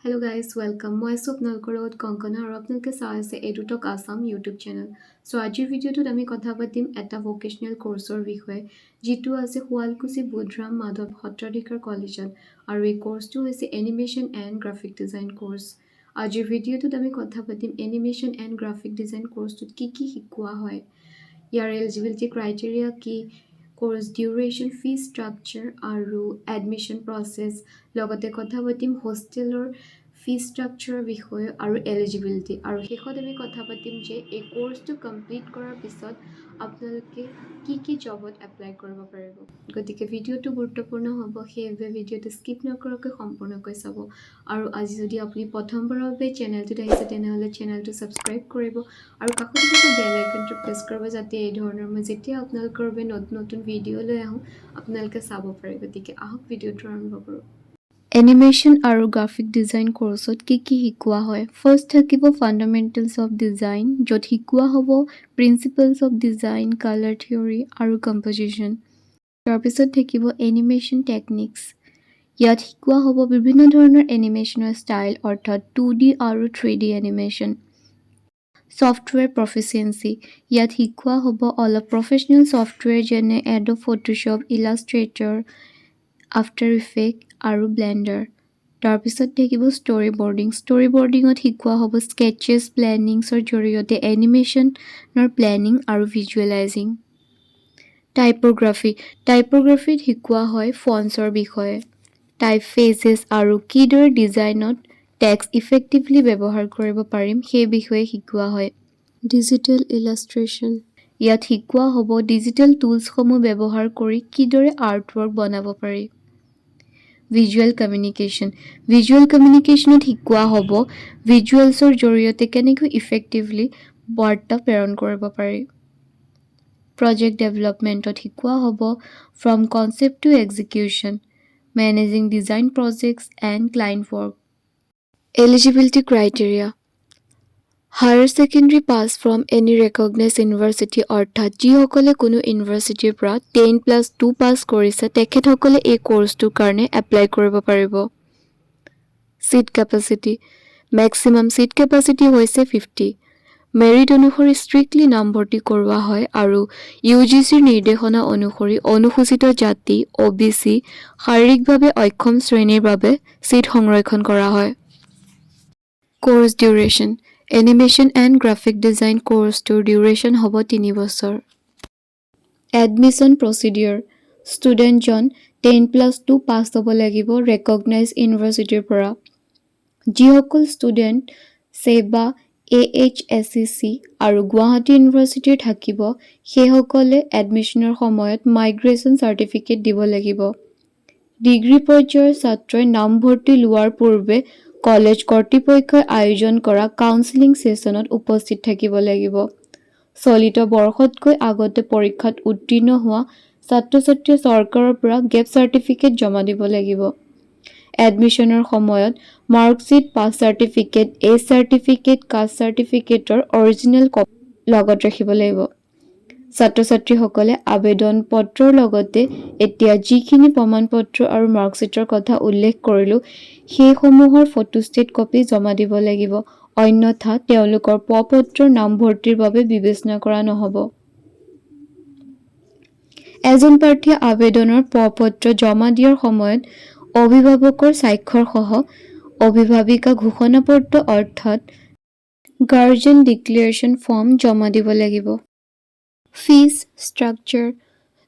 Hello' guys, welcome. মই আছোঁ আপোনালোকৰ লগত কংকনা আৰু আপোনালোকে চাই আছে এডুটক আছাম ইউটিউব চেনেল। চ' আজিৰ ভিডিঅ'টোত আমি কথা পাতিম এটা ভকেশ্যনেল কৰ্চৰ বিষয়ে, যিটো আছে শুৱালকুছি বুধৰাম মাধৱ সত্ৰাধিকাৰ কলেজত আৰু এই কৰ্চটো হৈছে animation and graphic design course. আজিৰ ভিডিঅ'টোত আমি কথা পাতিম এনিমেশ্যন এণ্ড গ্ৰাফিক ডিজাইন কৰ্চটোত কি কি শিকোৱা হয়, ইয়াৰ এলিজিবিলিটি ক্ৰাইটেৰিয়া কি, কৰ্চ ডিউৰেশ্যন, ফিজ ষ্ট্ৰাকচাৰ আৰু এডমিশ্যন প্ৰচেছ। লগতে কথা পাতিম হোষ্টেলৰ ফিজ ষ্ট্ৰাকচাৰৰ বিষয়ে আৰু এলিজিবিলিটি। আৰু শেষত আমি কথা পাতিম যে এই কৰ্চটো কমপ্লিট কৰাৰ পিছত আপোনালোকে কি কি জবত এপ্লাই কৰিব পাৰিব। গতিকে ভিডিঅ'টো গুৰুত্বপূৰ্ণ হ'ব, সেইবাবে ভিডিঅ'টো স্কিপ নকৰাকৈ সম্পূৰ্ণকৈ চাব। আৰু আজি যদি আপুনি প্ৰথমবাৰৰ বাবে চেনেলটোত আহিছে, তেনেহ'লে চেনেলটো ছাবস্ক্ৰাইব কৰিব আৰু কাষতে থকা বেল আইকনটো প্ৰেছ কৰিব, যাতে এই ধৰণৰ মই যেতিয়া আপোনালোকৰ বাবে নতুন নতুন ভিডিঅ' লৈ আহোঁ, আপোনালোকে চাব পাৰে। গতিকে আহক, ভিডিঅ'টো আৰম্ভ কৰোঁ। এনিমেশ্যন আৰু গ্ৰাফিক ডিজাইন কৰ্চত কি কি শিকোৱা হয়? ফাৰ্ষ্ট থাকিব ফাণ্ডামেণ্টেলছ অফ ডিজাইন, য'ত শিকোৱা হ'ব principles of design, colour theory আৰু কম্প'জিশ্যন। তাৰপিছত থাকিব এনিমেশ্যন টেকনিক্স। ইয়াত শিকোৱা হ'ব বিভিন্ন ধৰণৰ এনিমেশ্যনৰ ষ্টাইল, অৰ্থাৎ 2D আৰু 3D animation. Software proficiency. ইয়াত শিকোৱা হ'ব অলপ প্ৰফেচনেল ছফ্টৱেৰ, যেনে Adobe Photoshop, illustrator, after effect আৰু ব্লেণ্ডাৰ। তাৰপিছত থাকিব ষ্টৰী বৰ্ডিং। ষ্টৰী বৰ্ডিঙত শিকোৱা হ'ব স্কেচেছ, প্লেনিংছৰ জৰিয়তে এনিমেশ্যনৰ প্লেনিং আৰু ভিজুৱেলাইজিং। টাইপ'গ্ৰাফী। টাইপ'গ্ৰাফীত শিকোৱা হয় ফণ্টছৰ বিষয়ে, টাইপ ফেচেছ আৰু কিদৰে ডিজাইনত টেক্সট ইফেক্টিভলি ব্যৱহাৰ কৰিব পাৰিম, সেই বিষয়ে শিকোৱা হয়। Digital illustration. ইয়াত শিকোৱা হ'ব ডিজিটেল টুলছসমূহ ব্যৱহাৰ কৰি কিদৰে আৰ্টৱৰ্ক বনাব পাৰি। Visual communication. ভিজুৱেল কমিউনিকেশ্যনত শিকোৱা হ'ব ভিজুৱেলছৰ জৰিয়তে কেনেকৈ ইফেক্টিভলি বাৰ্তা প্ৰেৰণ কৰিব পাৰি। প্ৰজেক্ট ডেভেলপমেণ্টত শিকোৱা হ'ব from concept to execution, managing design projects and client work. Eligibility criteria: higher secondary pass from any recognise university, অৰ্থাৎ যিসকলে কোনো ইউনিভাৰ্চিটিৰ পৰা 10+2 পাছ কৰিছে, তেখেতসকলে এই কৰ্চটোৰ কাৰণে এপ্লাই কৰিব পাৰিব। Seat capacity: maximum seat capacity হৈছে 50। মেৰিট অনুসৰি ষ্ট্ৰিক্টলি নামভৰ্তি কৰোৱা হয় আৰু ইউজিচিৰ নিৰ্দেশনা অনুসৰি অনুসূচিত জাতি, অ'.বি.চি, শাৰীৰিকভাৱে অক্ষম শ্ৰেণীৰ বাবে ছিট সংৰক্ষণ কৰা হয়। Course duration: animation and graphic design কৰ্চটোৰ duration হ'ব 3 বছৰ। এডমিশ্যন প্ৰচিডিউৰ: ষ্টুডেণ্টজন 10+2 পাছ হ'ব লাগিব ৰেকগনাইজ ইউনিভাৰ্চিটিৰ পৰা। যিসকল ষ্টুডেণ্ট ছেবা, এ.এইচ.এছ.ই.চি আৰু গুৱাহাটী ইউনিভাৰ্চিটিৰ থাকিব, সেইসকলে এডমিশ্যনৰ সময়ত মাইগ্ৰেশ্যন চাৰ্টিফিকেট দিব লাগিব। ডিগ্ৰী পৰ্যায়ৰ ছাত্ৰই নামভৰ্তি লোৱাৰ পূৰ্বে কলেজ কৰ্তৃপক্ষই আয়োজন কৰা কাউন্সেলিং ছেছনত উপস্থিত থাকিব লাগিব। চলিত বৰ্ষতকৈ আগতে পৰীক্ষাত উত্তীৰ্ণ হোৱা ছাত্ৰ-ছাত্ৰীয়ে চৰকাৰৰ পৰা গেপ চাৰ্টিফিকেট জমা দিব লাগিব। এডমিশ্যনৰ সময়ত marksheet, pass certificate, age certificate, caste চাৰ্টিফিকেটৰ অৰিজিনেল কপি লগত ৰাখিব লাগিব। ছাত্ৰ-ছাত্ৰীসকলে আবেদন পত্ৰৰ লগতে এতিয়া যিখিনি প্ৰমাণ পত্ৰ আৰু মাৰ্কশ্বিটৰ কথা উল্লেখ কৰিলোঁ, সেইসমূহৰ ফটোষ্টেট কপি জমা দিব লাগিব। অন্যথা তেওঁলোকৰ প্ৰ-পত্ৰৰ নামভৰ্তিৰ বাবে বিবেচনা কৰা নহ'ব। এজন প্ৰাৰ্থীয়ে আবেদনৰ প্ৰ-পত্ৰ জমা দিয়াৰ সময়ত অভিভাৱকৰ স্বাক্ষৰসহ অভিভাৱিকা ঘোষণাপত্ৰ, অৰ্থাৎ গাৰ্জেন ডিক্লেৰেশ্যন ফৰ্ম জমা দিব লাগিব। ফিজ ষ্ট্ৰাকচাৰ: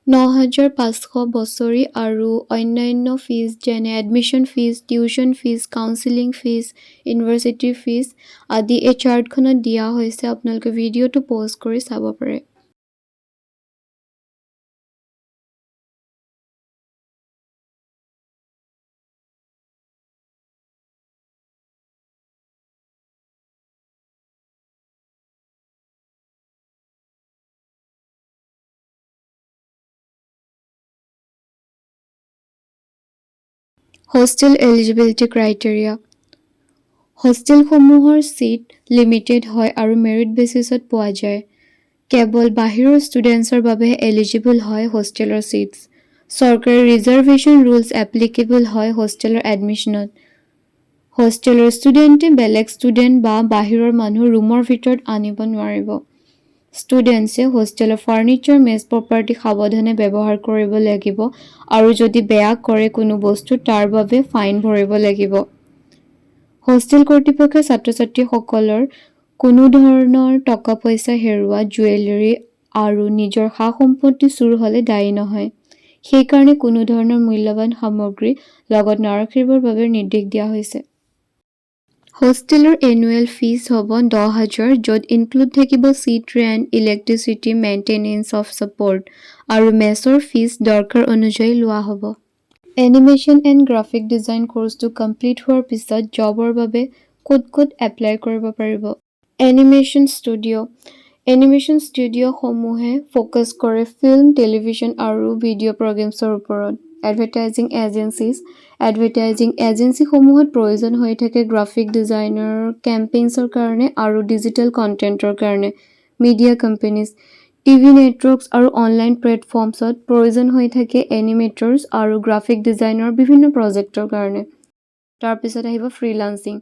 9500 বছৰি আৰু অন্যান্য ফিজ, যেনে admission fees, tuition fees, counselling fees, ইউনিভাৰ্চিটিৰ ফিজ আদি এই চাৰ্টখনত দিয়া হৈছে। আপোনালোকে ভিডিঅ'টো প'জ কৰি চাব পাৰে। Hostel eligibility criteria: হোষ্টেলসমূহৰ seat limited হয় আৰু মেৰিট বেচিছত পোৱা যায়। কেৱল বাহিৰৰ ষ্টুডেণ্টছৰ বাবেহে এলিজিবল হয় হোষ্টেলৰ ছিটছ। চৰকাৰী ৰিজাৰ্ভেশ্যন ৰুলছ এপ্লিকেবল হয় হোষ্টেলৰ এডমিশ্যনত। হোষ্টেলৰ ষ্টুডেণ্টে বেলেগ ষ্টুডেণ্ট বা বাহিৰৰ মানুহ ৰুমৰ ভিতৰত আনিব নোৱাৰিব। ষ্টুডেণ্টছে হোষ্টেলৰ ফাৰ্ণিচাৰ, মেছ প্ৰপাৰ্টি সাৱধানে ব্যৱহাৰ কৰিব লাগিব আৰু যদি বেয়া কৰে কোনো বস্তু, তাৰ বাবে ফাইন ভৰিব লাগিব। হোষ্টেল কৰ্তৃপক্ষই ছাত্ৰ ছাত্ৰীসকলৰ কোনো ধৰণৰ টকা পইচা হেৰুওৱা, জুৱেলাৰী আৰু নিজৰ সা সম্পত্তি চুৰ হ'লে দায়ী নহয়। সেইকাৰণে কোনো ধৰণৰ মূল্যৱান সামগ্ৰী লগত নাৰাখিবৰ বাবে নিৰ্দেশ দিয়া হৈছে। হোষ্টেলৰ এনুৱেল ফিজ হ'ব 10,000, য'ত ইনক্লুড থাকিব seat rent, electricity, maintenance of support আৰু মেছৰ ফিজ দৰকাৰ অনুযায়ী লোৱা হ'ব। এনিমেশ্যন এণ্ড গ্ৰাফিক ডিজাইন কৰ্চটো কমপ্লিট হোৱাৰ পিছত জবৰ বাবে ক'ত ক'ত এপ্লাই কৰিব পাৰিব? Animation studio'. এনিমেশ্যন ষ্টুডিঅ'সমূহে ফ'কাছ কৰে ফিল্ম, টেলিভিছন আৰু ভিডিঅ' প্ৰগ্ৰেমছৰ ওপৰত। Advertising agencies. এডভাৰটাইজিং এজেঞ্চিসমূহত প্ৰয়োজন হৈ থাকে গ্ৰাফিক ডিজাইনাৰ কেম্পেইনছৰ কাৰণে আৰু ডিজিটেল কণ্টেণ্টৰ কাৰণে। মিডিয়া কোম্পেনীজ, টিভি নেটৱৰ্কছ আৰু অনলাইন প্লেটফৰ্মছত প্ৰয়োজন হৈ থাকে এনিমেটৰ্ছ আৰু গ্ৰাফিক ডিজাইনৰ বিভিন্ন প্ৰজেক্টৰ কাৰণে। তাৰপিছত আহিব ফ্ৰীলান্সিং।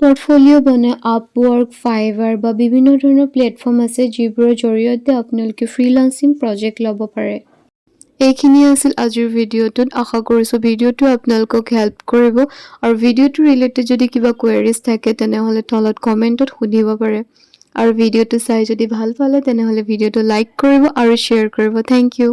পৰ্টফলিঅ' বনাই আপৱৰ্ক, ফাইভাৰ বা বিভিন্ন ধৰণৰ প্লেটফৰ্ম আছে, যিবোৰৰ জৰিয়তে আপোনালোকে ফ্ৰীলান্সিং প্ৰজেক্ট ল'ব পাৰে। এইখিনিয়ে আছিল আজিৰ ভিডিঅ'টোত। আশা কৰিছোঁ ভিডিঅ'টো আপোনালোকক হেল্প কৰিব আৰু ভিডিঅ'টোৰ ৰিলেটেড যদি কিবা কুৱেৰিজ থাকে, তেনেহ'লে তলত কমেণ্টত সুধিব পাৰে। আৰু ভিডিঅ'টো চাই যদি ভাল পালে, তেনেহ'লে ভিডিঅ'টো লাইক কৰিব আৰু শ্বেয়াৰ কৰিব। Thank U.